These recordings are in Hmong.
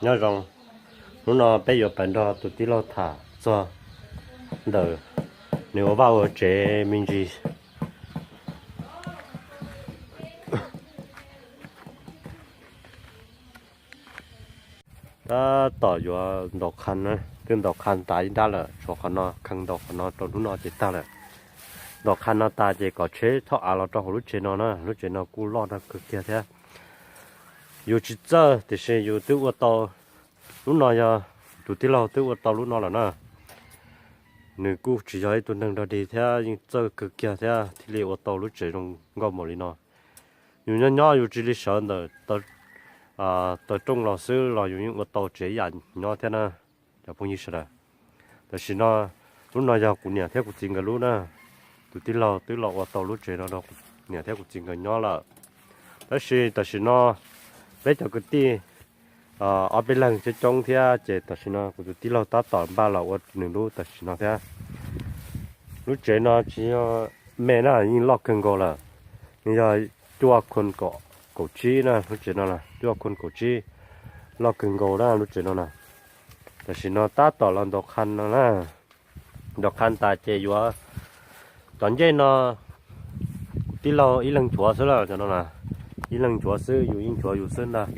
Nyob zoo, hnub no peb yuav pais nrog tus tij laug tham txog ntawm nws ua vaj ua tsev me ntsis. Tab tom yuav ntaus qhab, twb ntaus qhab tas ib nrab lawm, tshuav qhov no, kheev ntaus qhov no rau hnub no ces tag lawm. Ntaus qhab no tas ces kom tsheb txhob av los rau hauv lub tsev no na, lub tsev no kuj loj no kawg kiag thiab. Yus tsis txawj tiam sis yus twb ua tau, lub no yog tus tij laug twb ua tau lub no lawm na. Nws kuj tsis yog ib tug neeg dog dig thiab yeej txawj kawg kiag thiab thiaj li ua tau lub tsev zoo nkauj npaum li no. Yus nyob nyob yus cia li sawv ntawm taw rooj los xwb los yus yeej ua tau tsev ib yam nyob thiab na, cov phooj ywg sawv daws. Tam sim no, lub no yog kuv niam thiab kuv txiv nkawd lub na. Tus tij laug twb los ua tau lub tsev no rau kuv niam thiab kuv txiv nkawd nyob lawm. Tab sis tam sim no peb cov kwv tij ob peb leeg coob coob thiab ces tam sim no kuv tus tij laug tab tom npaj los ua nws lub tam sim no thiab. Lub tsev no tsis yog me na, yeej loj kawg nkaus lawm. Nws yog cuaj khon kaum tsib na, lub tsev no cuaj khon kaum tsib, loj kawg nkaus na lub tsev no na. Tam sim no tab tom los ntaus qhab no na, ntaus qhab tas ces yuav, cov ncej no kuv tij laug ib leeg nchuav xwb lawm, cov no na, ib leeg nchuav xwb, yus yeej nchuav yus xwb ntag.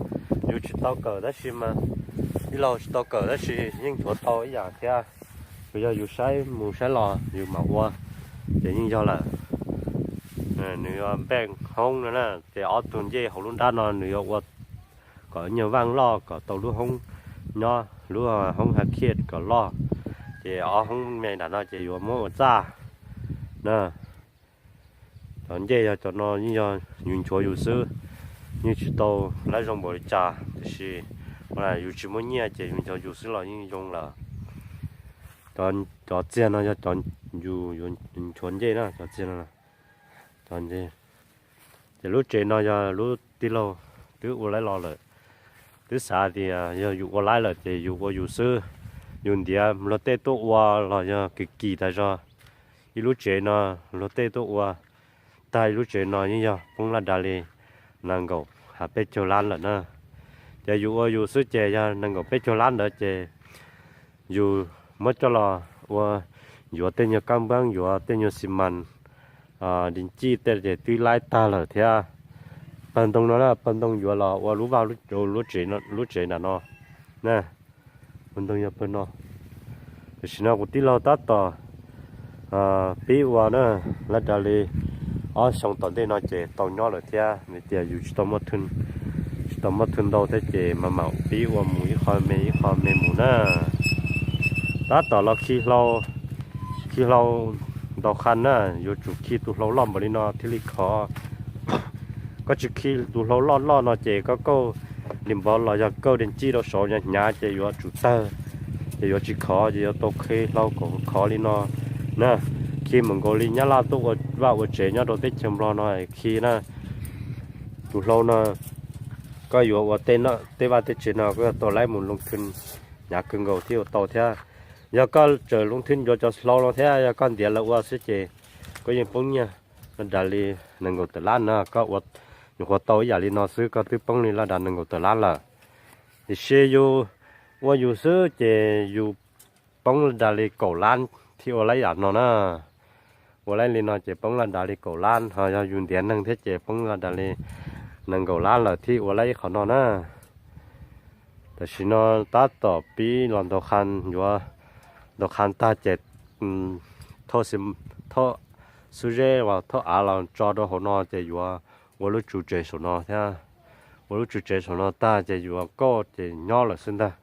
Yus tsis tau kawm tab sis mas, tij laug tsis tau kawm tab sis yeej nchuav tau ib yam thiab. Tsuas yog yus saib mus saib los yus mam ua, ces yeej yog lawm. Nws yuav npej hoob no na, ces ob tug ncej hauv lub nrab no nws yuav ua kom nyuag vaj loj kom tau lub hoob nyob, lub hoob hav khiaj kom loj. Ces ob hoob me nram no ces yuav muab ua txaj na. Cov ncej yog cov no yeej yog yus nchuav yus xwb, yeej tsis tau lab zoo npaum li cas, tiam sis yus tsis muaj nyiaj ces yus nchuav yus xwb los yeej zoo lawm. Cov txiag no yog cov yus nchuav ncej na, cov txiag no. Ces lub tsev no yog lub tij laug twb ua laib los lawm, twb xav tias yog yus ua laib lawm ces yus ua yus xwb, yus ntiav luag tej tuaj ua los yog kis kis tas zog. Ib lub tsev no luag tej tuaj ua tag ib lub tsev no yeej yog poob laj das li nees nkaum peb caug lab lawm na. Ces yus ua yus xwb ces yog nees nkaum peb caug lab ntawd ces yus muab coj los ua, yuav tej nyuag kab npaab, yuav tej nyuag xi mas, dis cij tej ces twb laib tag lawm thiab. Pawg ntoo no na, pawg ntoo yuav los ua lub vaj lub tsev nram no na. Pawg ntoo yog pawg no. Tam sim no kuv tij laug tab tom pib ua na, laj das li ob xyoo tom ntej no ces tau nyob lawm thiab, vim tias yus tsis tau muaj thw ntau thiab ces mam mam pib ua mus ib qho me ib qho me mus na. Tab tom los khi hlau, khi hlau ntaus qhab na, yuav tsum khi tus hlau loj npaum li no thiaj li khov. Koj tsis khi tus hlau loj loj no ces koj kauj dis npov los yog kauj dis cij rau saud hnyav hnyav ces yuav tsum tawg, ces yuav tsis khov, ces yuav tau khi hlau kom khov li no na. Khi mam nkaus li nyab laj tuaj ua vaj ua tsev nyob rau teb chaws Nplog no khi na. Tus hlau no koj yuav ua tej vaj tej tsev no koj yuav tau laib mus loo thw hnyav kawg nkaus thiaj ua tau thiab. Yog koj tseem loo thw yuav cov hlau no thiab yog koj ntiav lawv ua xwb ces koj yeej poob nyiaj laj das li nees nkaum tawm lab na. Koj ua nyuam qhuav tau ib yam li no xwb koj twb poob li laj das nees nkaum tawm lab lawm. Tiam sis yus ua yus xwb ces yus poob laj das li kaum lab thiaj ua laib yam no na. Ua laib li no ces poob laj das li kaum lab, ho yog yus ntiav neeg thiab ces poob laj das li nees nkaum lab lawm thiaj ua laib ib qho no na. Tam sim no tab tom pib los ntaus qhab, yuav ntaus qhab tag ces thauj xub zeb uas thauj av los tso rau hauv no ces yuav ua lub tsev saum no thiab. Ua lub tsev saum no tag ces yuav kauj ces nyob lawm xwb ntag.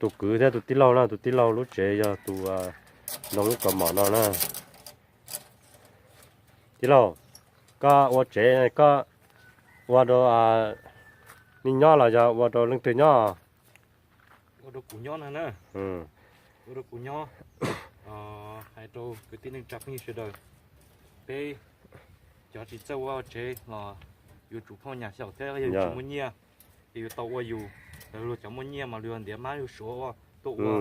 Tus kwv thiab tus tij laug na, tus tij laug lub tsev yog tus ntoo lub kaus mom no na. Tij laug, koj ua tsev koj ua rau nej nyob los yog ua rau leej twg nyob? Ua rau kuv nyob no na. Ua rau kuv nyob. Hais rau kwv tij neej tsa phooj ywg sawv daws, peb cov tsis txawj ua tsev los yuav tsum phoj nyas xyaum thiab, yog yus tsis muaj nyiaj ces yuav tau ua yus. Luag cov muaj nyiaj mas luag ntiav mab luag suav ua tuaj ua,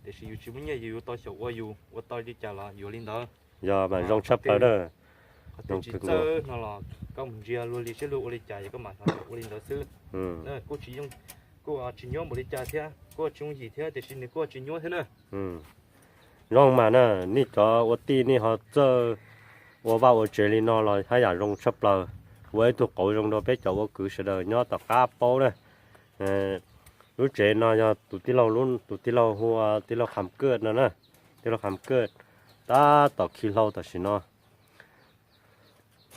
tiam sis yus tsis muaj nyiaj yus yuav tau xyaum ua yus, ua tau li cas los yuav li ntawd. Yog mas zoo tshaj plaws na. Twb tsis txawj no los koj mus ntsia luag li seb luag ua li cas ces koj mam ua li ntawd xwb. Kuj tsis nyuaj npaum li cas thiab, kuj tsis yooj yim thiab, tiam sis nws kuj tsis nyuaj thiab na. Zoo mas na, nej cov ua tij nej ho txawj ua vaj ua tsev li no los haj yam zoo tshaj plaws. Ua ib tug qauv zoo rau peb cov ua kwv sawv daws nyob tom qab paub na. Lub tsev no yog tus tij laug, tus tij laug hu ua tij laug Kham Kaj no na, tij laug Kham Kaj, tab tom khi hlau tam sim no.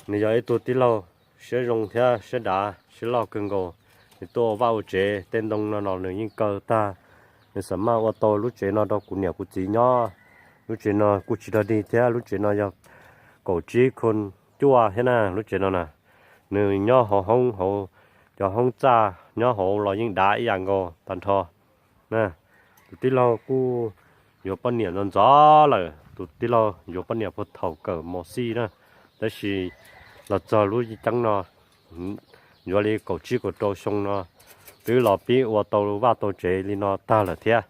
Nws yog ib tug tij laug siab zoo thiab siab dav siab loj kawg nkaus. Nws tuaj ua vaj ua tsev, tej ntoo no los nws yeej kaw tag. Nws xam maj ua tau lub tsev no rau kuv niam kuv txiv nyob. Lub tsev no kuj tsis dog dig thiab, lub tsev no yog kaum tsib khon cuaj thiab na, lub tsev no na. Nws nyob hauv hoob hauv, cov hoob txaj nyob hauv los yeej dav ib yam nkaus tag nrho. Tus tij laug kuj yuav poj niam ntxov ntxov lawm, tus tij laug yuav poj niam puag thaum kawm mos xij na, tab sis los txog lub yeeb ceeb no yuav li kaum tsib kaum rau xyoo no, twb los pib ua tau vaj tau tsev li no tag lawm thiab,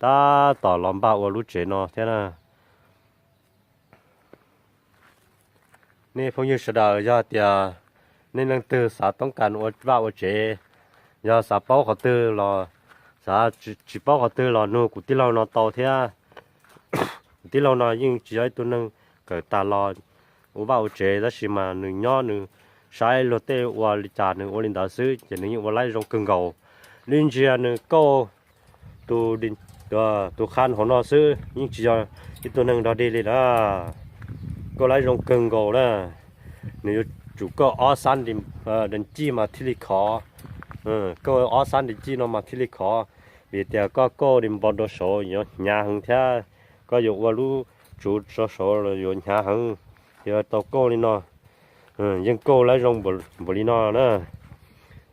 tab tom los npaj ua lub tsev no thiab na. Nej phooj ywg sawv daws, yog tias nej leej twg xav toob kas ua vaj ua tsev, yog xav paub qhov twg los, xav tsis paub qhov twg los nug kuv tij laug no tau thiab. Kuv tij laug no yeej tsis yog ib tug neeg kawm tas los ua vaj ua tsev, tab sis mas nws nyob nws saib luag tej ua li cas nws ua li ntawd xwb ces nws yeej ua laib zoo kawg nkaus. Lub ntsia nws kauj tus qhab hauv no xwb, yeej tsis yog ib tug neeg dog dig li na. Kauj laib zoo kawg nkaus na. Nws yuav tsum kauj ob sab dees cij mas thiaj li khov. Kauj ob sab dees cij no mas thiaj li khov, vim tias koj kauj dees npo rau saud yuav hnyav heev thiab, koj yuav ua lub tsuv rau saud los yuav hnyav heev. Yog tau kauj li no, yeej kauj laib zoo npaum li no na.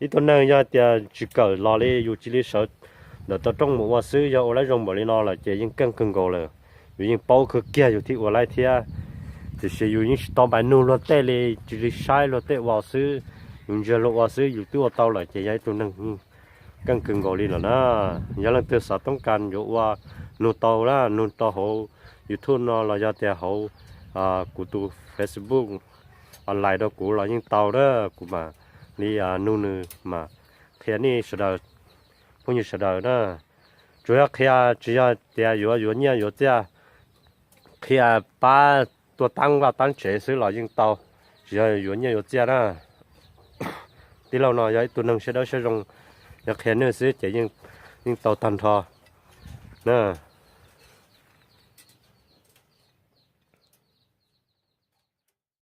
Ib tug neeg yog tias tsis kawm los li yus cia li sawv ntawm tau rooj mus ua xwb, yog ua laib zoo npaum li no lawm ces yeej keej kawg nkaus lawm. Yus yeej paub kawg kiag yus thiaj ua laib thiab. Tiam sis yus yeej tsis tau npaj nug luag tej li, cia li saib luag tej ua xwb, yus ntsia luag ua xwb yus twb ua tau lawm ces yog ib tug neeg keej kawg nkaus li lawm na. Yog leej twg xav toob kas yuav ua, nug tau na, nug tau hauv YouTube no los yog tias hauv kuv tus Facebook online rau kuv los yeej tau na, kuv mam li nug nws mas qhia nej sawv daws, phooj ywg sawv daws na. Tsuas yog qhia tsis yog tias yuav yuav nyiaj yuav txiaj, qhia pab tuaj taab vaj taab tsev xwb los yeej tau, tsis yog yuav nyiaj yuav txiaj na. Tij laug no yog ib tug neeg siab dawb siab zoo, yog qhia nej xwb ces yeej tau tag nrho na.